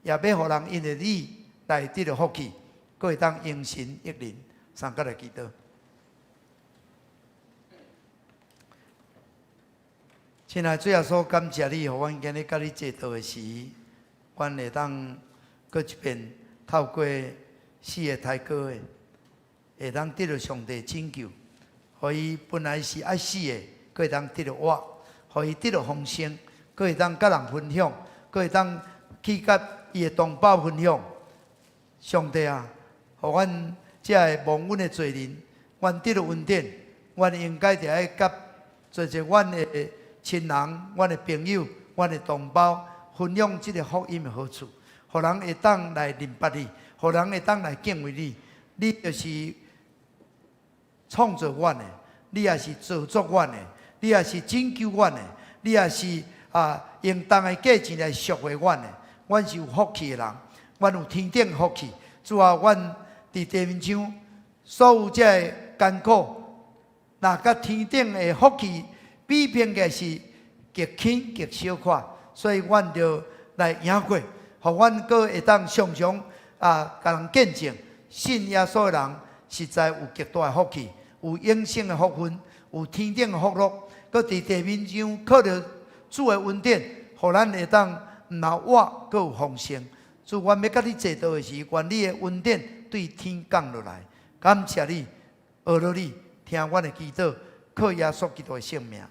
也欲予人因為你來得著福氣，閣會當榮神益人。三佮來祈禱。親愛的主耶穌，感謝你，予阮今日佮你坐道的時，阮會當閣一遍透過四个刣哥的，會當得著上帝拯救，予伊本來是愛死的，閣會當得著活，予伊得著豐盛，閣會當佮人分享，閣會當去佮伊的同胞分享。上帝啊，予阮這个忘恩的罪人，阮得著恩典，阮應該著愛佮濟濟阮的親人、阮的朋友、阮的同胞分享這个福音的好處，予人會當來認捌你，予人會當來敬畏你。你就是創造阮的，你也是造作阮的，你也是拯救阮的，你也是用重的價錢來贖回阮的。阮是有福氣的人，阮有天頂的福氣。主啊，阮佇地面上所有這个艱苦，若佮天頂的福氣比拼起來是極輕極小可，所以阮就來贏過，予阮閣會當常常共人見證，信耶穌的人實在有極大的福氣，有永生的福分，有天頂的福樂，閣佇地面上靠著主的恩典，予咱會當毋若活，閣有豐盛。主，阮欲佮你坐道的時，願你的恩典對天降落來。感謝你，呵咾你，聽阮的祈禱，靠耶穌基督的聖名。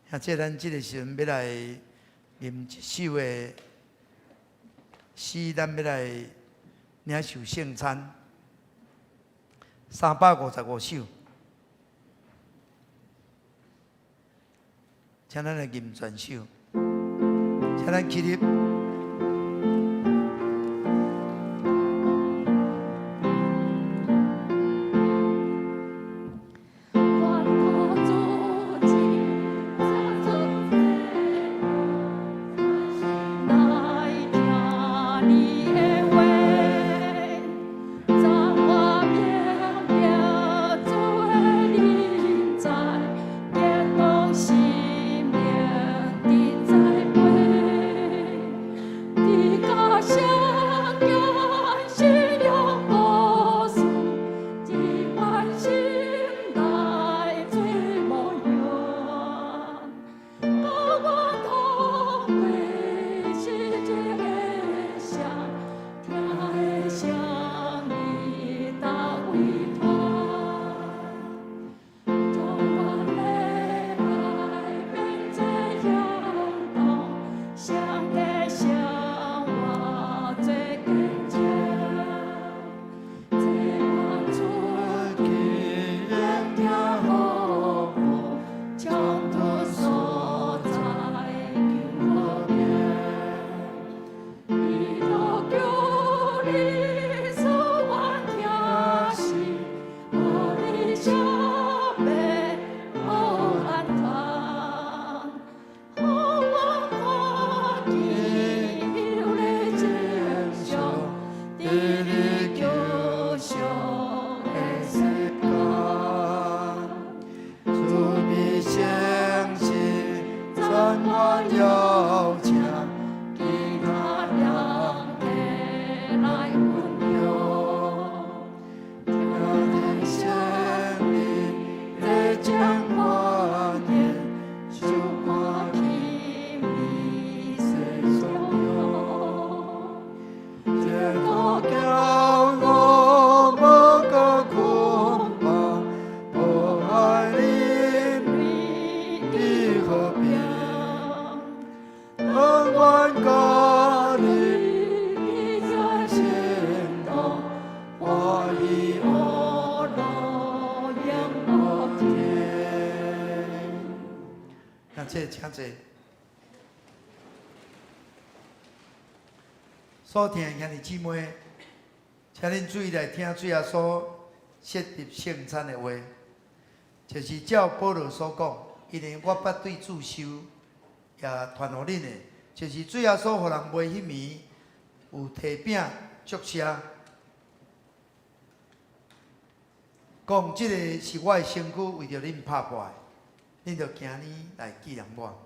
啊，這咱這个時陣欲來吟一首的詩，咱欲來領受聖餐，355首，請咱來吟全首，請咱起立。 心靈的栽培。邀請，其他兩個來分享，聽見聖靈的講話言，受看起美色相這個叫我無個捆綁，無愛你的和平，永遠甲你在行動，歡喜喜樂永無停。感謝，請坐。所聽的兄弟姊妹，請恁注意來聽主耶穌設立聖餐的話，就是照保羅所講，因為我捌對主受，也傳予恁的，就是主耶穌予人賣彼暝，有提餅祝謝，講這个是我的身軀，為著恁拍破的，恁著行呢來紀念我。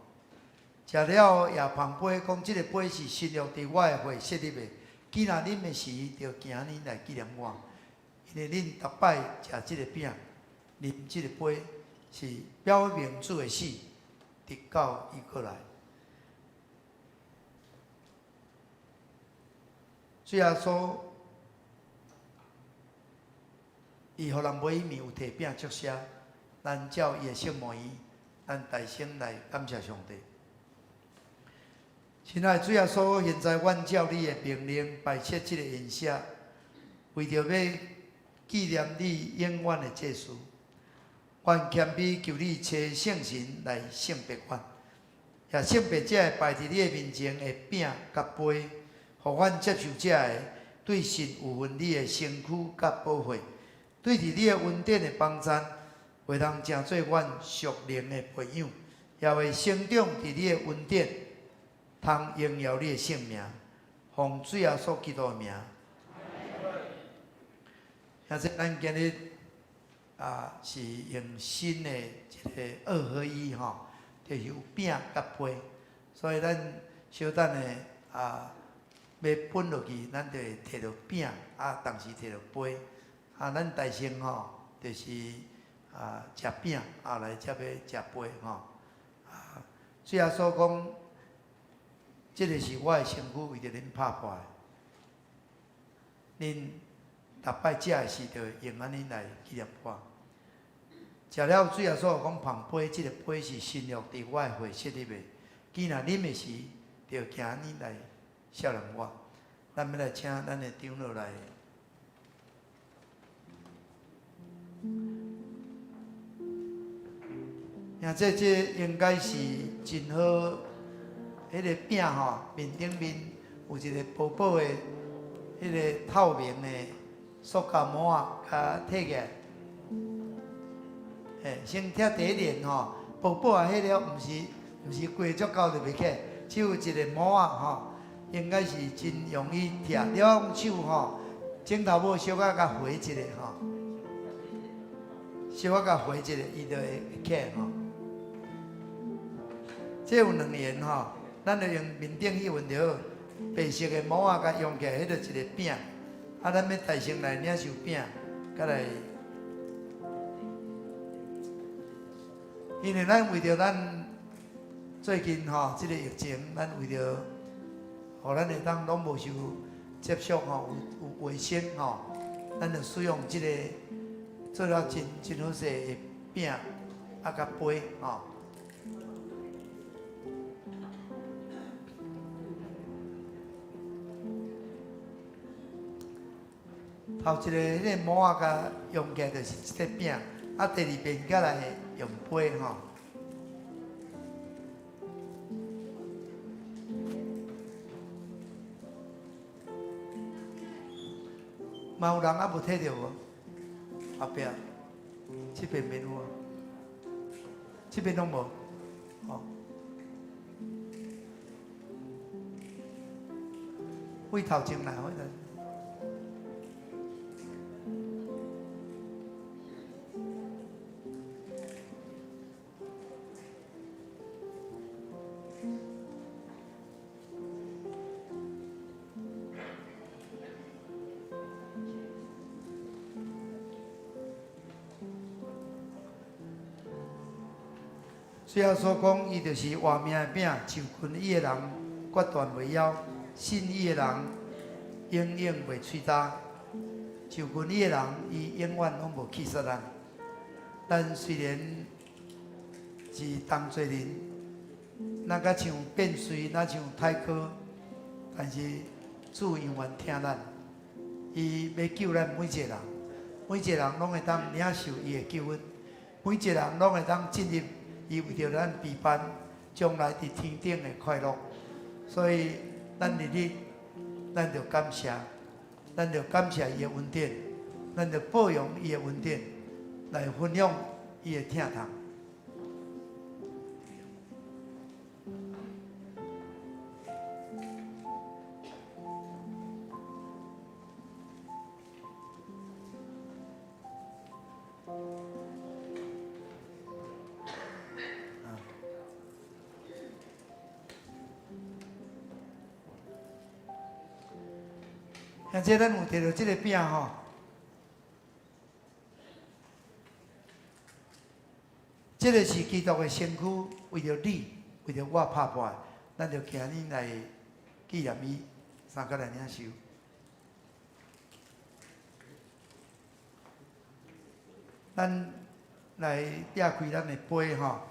食了也捧杯，講這个杯是新約佇我的血設立的，既若啉的時，就行呢來紀念我。因為恁逐擺食這个餅，啉這个杯，是表明主的死，直到伊閣來。主耶穌，伊予人賣彼暝有提餅祝謝，咱照伊的聖模樣，咱大聲來感謝上帝。親愛的主耶穌，現在阮照你的命令擺設這个宴席，為著欲紀念你永遠的祭司，阮謙卑求你差聖神來聖別阮，也聖別這个擺佇你的面前的餅佮杯，予阮接受這个對神有份你的身軀佮寶血，對佇你的恩典的幫贊，會通成做阮屬靈的培養，也會成長佇你的恩典，通榮耀你的聖名，奉主耶穌基督的名。兄弟，咱今日啊是用新的一个二合一吼，就是有餅佮杯，所以咱小等下啊欲分落去，咱就會提著餅，啊同時提著杯，啊咱大聲吼，就是啊食餅，啊來才欲食杯吼。啊，主耶穌講，這个是我的身軀，為著恁拍破的。恁逐擺食的時，就用按呢來紀念我。食了主耶穌講捧杯，這个杯是新約佇我的血設立的。既若啉的時，就行按呢來效念我。咱欲來請咱的長老來。兄弟，這應該是真好。彼个餅吼，面頂面有一个薄薄的、彼个透明的塑膠膜仔，共提起來。嘿，先拆第一層吼，薄薄仔彼个，毋是規足厚就袂起，只有一个膜仔吼，應該是真容易拆。你用手吼，指頭拇小可共回一下吼，小可共回一下，伊就會起吼。這有兩層吼。咱就用面頂彼份就好，白色的膜仔共用起來，彼就一个餅。啊，咱欲大聲來領受餅，佮來，因為咱為著咱最近吼，這个疫情，咱為著，予咱會當攏無受接觸吼，有衛生吼，咱就使用這个做了真真好勢的餅，啊，佮杯吼。頭一个彼个膜仔共用起來就是一塊餅，啊，第二遍閣來用杯吼。嘛有人猶無提著無？後壁，這邊免有啊，這邊攏無，吼。位頭前來，位頭。主耶穌講，伊就是活命的餅，就近伊的人決斷袂枵，信伊的人永遠袂喙焦。就近伊的人，伊永遠攏無棄絕咱。咱雖然是同罪人，咱較像變隨，若像太哥，但是主永遠疼咱，伊欲救咱每一個人，每一個人攏會當領受伊的救恩，每一個人攏會當進入伊為著咱備辦將來佇天頂的快樂。所以咱日日，咱著感謝，咱著感謝伊的恩典，咱著報揚伊的恩典，來分享伊的疼痛。兄弟，咱有提著這个餅吼，這个是基督的身軀，為著你，為著我拍破的，咱就今日來紀念伊，相共來領受。咱來拆開咱的杯吼，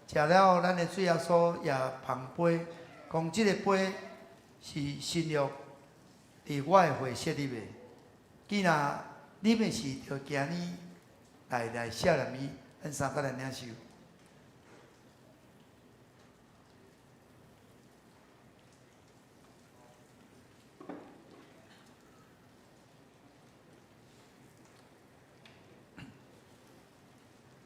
食了咱的主耶穌也捧杯，講這个杯是新約。佇我的血設立的，既若啉的時，就今日來赦免伊，咱相共來領受。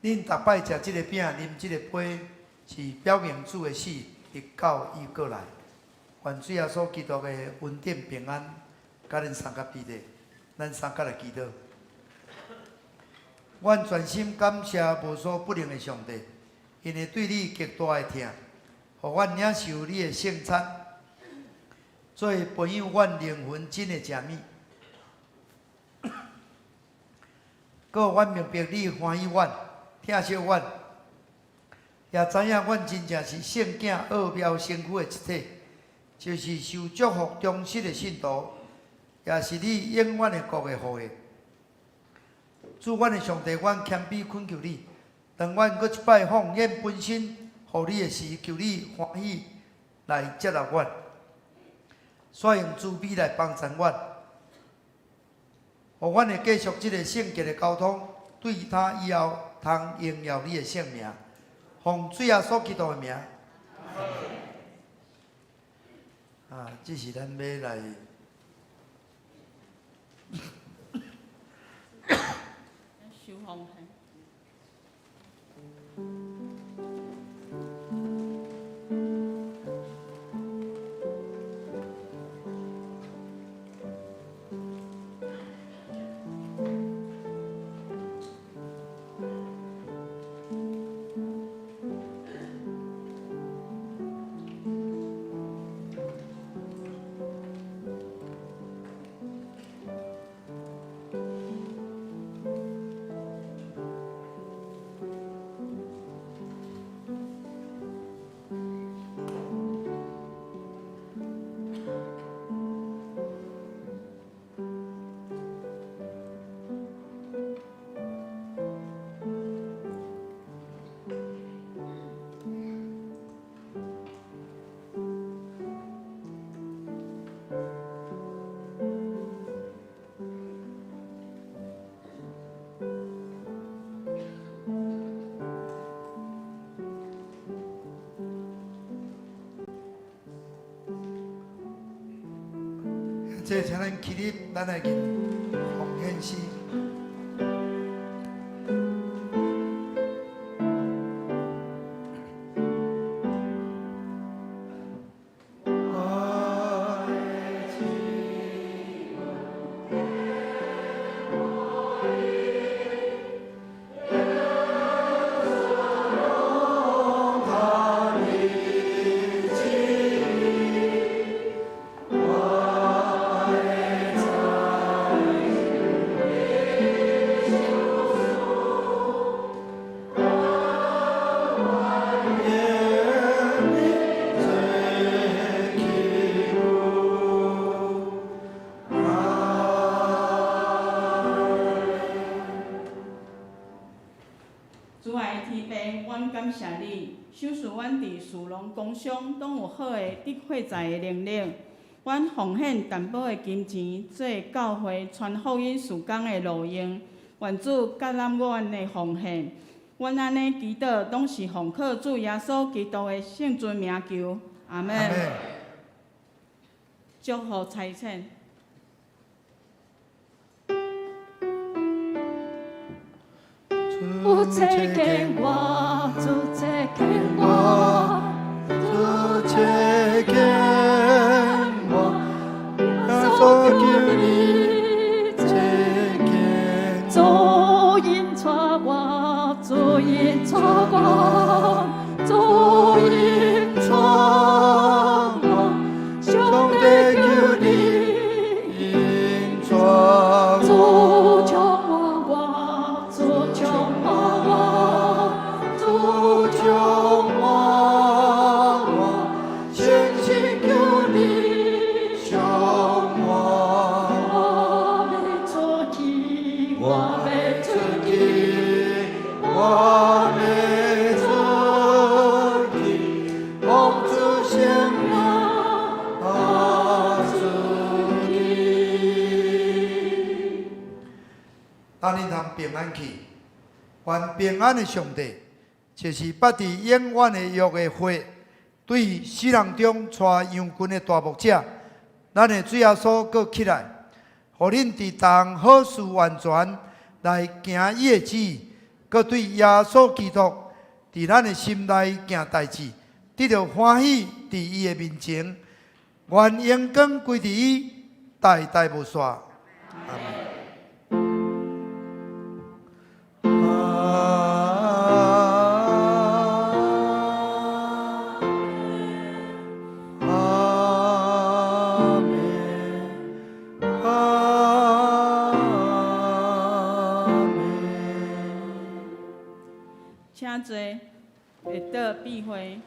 恁逐擺食這个餅，啉這個杯，是表明主的死，直到伊閣來。願主耶穌基督的恩典平安，佮恁相佮彼得，咱相佮來祈禱。阮全心感謝無所不能的上帝，因為對你極大的疼，予阮領受你的聖餐，做培養阮靈魂真的食物。閣予阮明白你歡喜阮，疼惜阮，也知影阮真正是聖囝奧妙身軀的一體，就是受祝福忠實的信徒，也是你永遠的國的後裔。主，阮的上帝，阮謙卑懇求你，當阮閣一擺奉獻本身予你的時，求你歡喜來接納阮，煞用慈悲來幫助阮，予阮會繼續這個聖潔的交通，對他以後通榮耀你的聖名，奉主耶穌基督的名。啊，這是咱欲來。收奉獻。這請咱起立，咱來吟奉獻詩。謝你，賞賜阮佇士農工商攏有好的得貨財的能力。阮奉獻淡薄的金錢，做教會傳福音事工的路用。願主接納阮的奉獻。阮按呢祈禱，攏是奉靠主耶穌基督的聖尊名求。阿門。祝福差遣。主差遣我，主差遣我，主差遣我，耶穌求你差遣主引帶我，主引帶我，主引帶我，上帝求你引帶主我，充滿我，主充滿我，主充滿我，誠心求你充滿我欲出去，我欲出去，我欲出去，奉主聖名踏出去。當恁通平安去，願平安的上帝，就是捌佇永遠的約的血，對死人中帶羊群的大牧者，咱的主耶穌閣起來，予恁佇逐項好事完全來行伊的旨意，閣對耶穌基督佇咱的心內行代誌，得著歡喜佇伊的面前，願榮光歸佇伊，代代無煞。阿們。阿們，阿們。請坐，會當閉會。